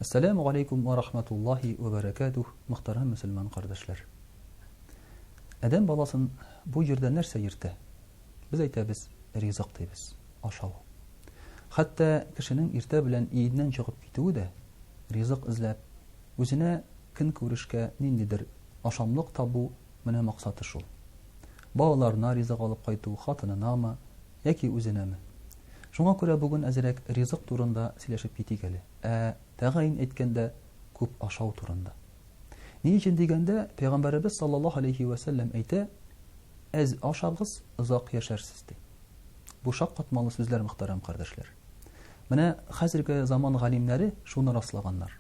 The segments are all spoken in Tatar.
Әссәләмү галәйкүм вә рахматуллаһи вә бәрәкәтүһ, мөхтәрәм мөселман кардәшләр! Адәм баласын бу җирдә нәрсә йөртә? Без әйтәбез, ризык дибез, ашау. Хәтта кешенең иртә белән өеннән чыгып китүе дә, ризык эзләп, үзенә көнкүрешкә ниндидер ашамлык табу, менә максаты шул. Балаларына ризык алып кайту, хатынынамы, яки үзенәме. Шуңа күрә бүген әзрәк ризык турында сөйләшеп китик әле. Ә тәгаен әйткәндә, күп ашау турында. Ни өчен дигәндә, Пәйгамбәребез саллаллаһу алейһи вә сәлләм әйтә, Әз ашагыз, озак яшәрсез, ди. Бу шаккатмалы сүзләр, мөхтәрәм кардәшләр. Менә хәзерге заман галимнәре шуны раслаганнар.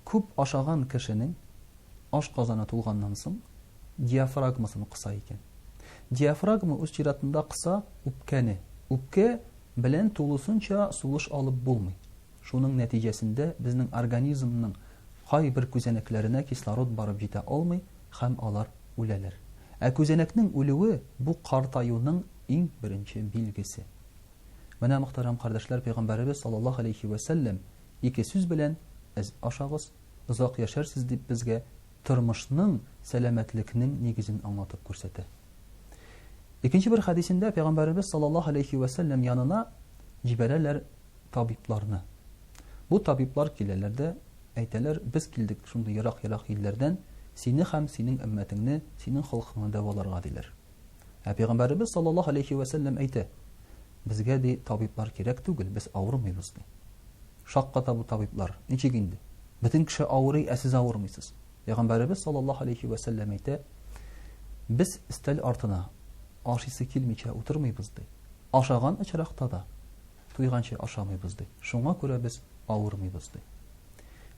Күп ашаган кешенең ашказаны тулганнан соң, диафрагмасын кыса икән. Диафрагма үз чиратында кыса үпкәне. Үпкә белән тулысынча сулыш алып булмый. Шуның нәтиҗәсендә безнең организмның кайбер күзәнәкләренә кислород барып җитә алмый һәм алар үләләр. Ә күзәнәкнең үлүе, бу картаюның иң беренче билгесе. Менә, мөхтәрәм кардәшләр, Пәйгамбәребез саллаллаһу алейһи вә сәлләм ике сүз белән, Әз ашагыз, озак яшәрсез, дип безгә тормышның, сәламәтлекнең нигезен аңлатып күрсәтә. Икенче бер хәдисендә Пәйгамбәребез саллаллаһу алейһи вә сәлләм янына җибәрәләр табибларны. Бу табиблар киләләр дә, әйтәләр, без килдек шундый ерак-ерак илләрдән, сине һәм синең өммәтеңне, синең халкыңны дәваларга, диләр. Ә Пәйгамбәребез саллаллаһу алейһи вә сәлләм әйтә, безгә, ди, табиблар кирәк түгел, без авырмыйбыз, ди. Шакката бу табиблар, ничек инде? Бөтен кеше авырый, ә сез авырмыйсыз. Пәйгамбәребез саллаллаһу алейһи вә сәлләм әйтә, Без өстәл артына ашыйсы килмичә утырмыйбыз, ди. Ашаган очракта да туйганчы ашамыйбыз, ди. Шуңа күрә без авырмыйбыз, ди.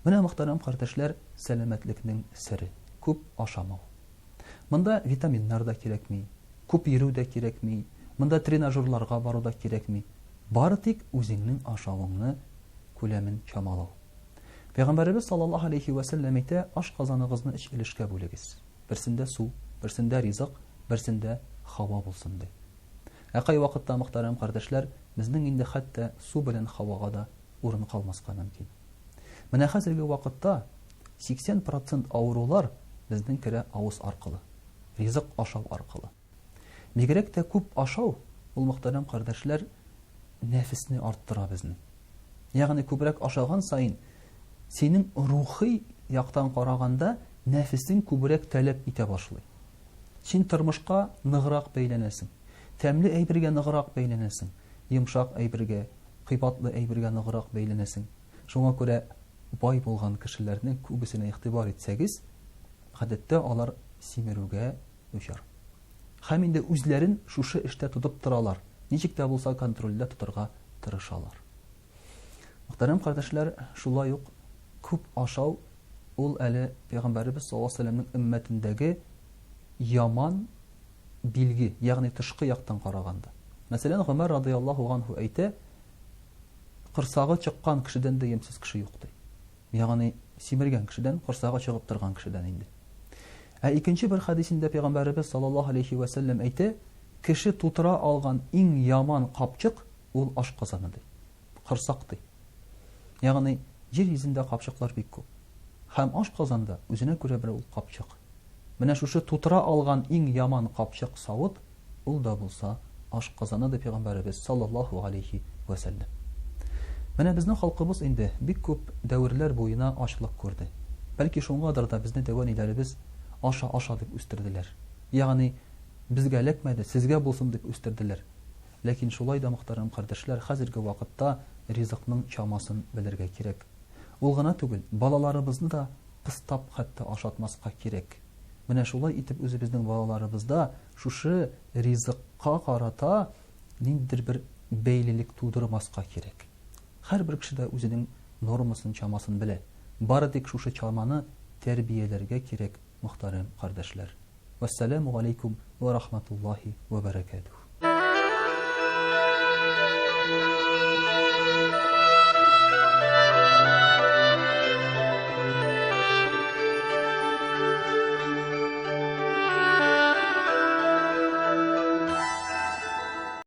Менә, мөхтәрәм кардәшләр, сәламәтлекнең сере, күп ашамау. Монда витаминнар да кирәкми, күп йөрү дә кирәкми, монда тренажерларга бару да кирәкми. Бары тик үзеңнең ашавыңны күләмен чамалау. Пәйгамбәребез саллаллаһу алейһи вә сәлләм әйтә, Ашказаныгызны өч өлешкә бүлегез. Берсендә су, берсендә ризык, берсендә һава булсын, ди. Ә кайвакытта, мөхтәрәм кардәшләр, безнең инде хәтта су белән һавага да урын калмаска мөмкин. Менә хәзерге вакытта 80 процент авырулар безнең керә авыз аркылы, ризык ашау аркылы. Бигрәк тә күп ашау, ул, мөхтәрәм кардәшләр, нәфесне арттыра безнең. Ягъни күбрәк ашаган саен, синең рухи яктан караганда нәфесең күбрәк таләп итә башлый. Син тормышка ныграк бәйләнәсең, тәмле әйбергә ныграк бәйләнәсең, йомшак әйбергә, кыйбатлы әйбергә ныграк бәйләнәсең. Шуңа күрә бай булган кешеләрнең күбесенә игътибар итсәгез, гадәттә алар симерүгә дучар. Һәм инде үзләрен шушы эштә тотып торалар, ничек тә булса контрольдә тотарга тырышалар. Мөхтәрәм кардәшләр, шулай ук күп ашау ул әле Пәйгамбәребез саллаллаһу алейһи ва сәлләмнең өммәтендәге яман билге, ягъни тышкы яктан караганда. Мәсәлән, Гомәр радыяллаһу анһу әйтә, корсагы чыккан кешедән дә ямьсез кеше юк ди. Ягъни симергән кешедән, корсагы чыгып торган кешедән инде. Ә икенче бер хәдисендә пәйгамбәребез саллаллаһу алейхи вә сәлләм әйтә, кеше тутыра алган иң яман капчык ул ашказаны ди. Корсак ди. Ягъни җир йөзендә капчыклар бик күп. Һәм ашказанда үзенә күрә бер ул капчык. Менә шушы тутыра алган иң яман капчык савыт, ул да булса ашказаны, ди пәйгамбәребез саллаллаһу галәйһи вә сәлләм. Менә безнең халкыбыз инде бик күп дәверләр буена ачлык күрде. Бәлки шуңадыр да безне дәү әниләребез аша, аша дип үстерделәр. Ягъни безгә эләкмәде, сезгә булсын дип үстерделәр. Ләкин шулай да, мөхтәрәм кардәшләр, хәзерге вакытта ризыкның чамасын белергә кирәк. Ул гына түгел, балаларыбызны да кыстап хәтта ашатмаска кирәк. Менә шулай итеп үзебезнең балаларыбызда шушы ризыкка карата ниндидер бер бәйлелек тудырмаска кирәк. Һәрбер кеше дә үзенең нормасын, чамасын белә. Бары тик шушы чаманы тәрбияләргә кирәк, мөхтәрәм кардәшләр. Вәссәламү галәйкүм вә рахматуллаһи вә бәрәкәтүһ.